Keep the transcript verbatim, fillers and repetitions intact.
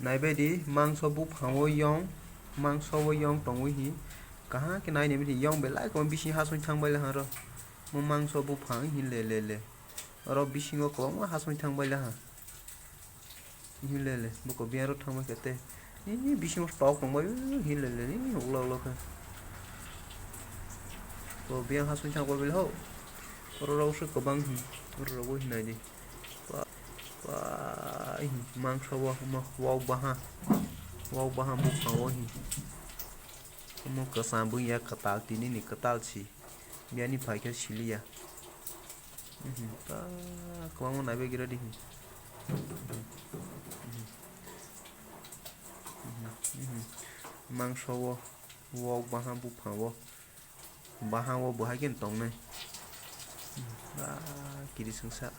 Naibaidi mangso buphang o yong, mangso o yong tongwi hi. Kaham khe nainai bini yong belai kwbang bising hasong thangbai laha ro. Mo mangso buphang hi le le le. Oro bisingo kwbangma hasong thangbai laha. Hi le le, buko biyaro thangbai khe te. Ih, bisingo tok tongbai, ih, hi le le, ih, ukla ukla khe. Ko biyang hasong thangbai bile ho. Oro rok se kwbang hi, oro rok bo hinai di. Pa, pa, ih, mangso o, ma, wak baha. Wak baha buphang o hi. Omo kwcham wngya kwtal, tini ni kwtal si. Biyani phaikhe siliya. Mhm, ta kwbangma naibaikhe ready hi. Mhm, mhm, mhm. Mangso o, wak baha buphang o. Baha o bo hai khe tongnai. Mhm, ta kirisingsa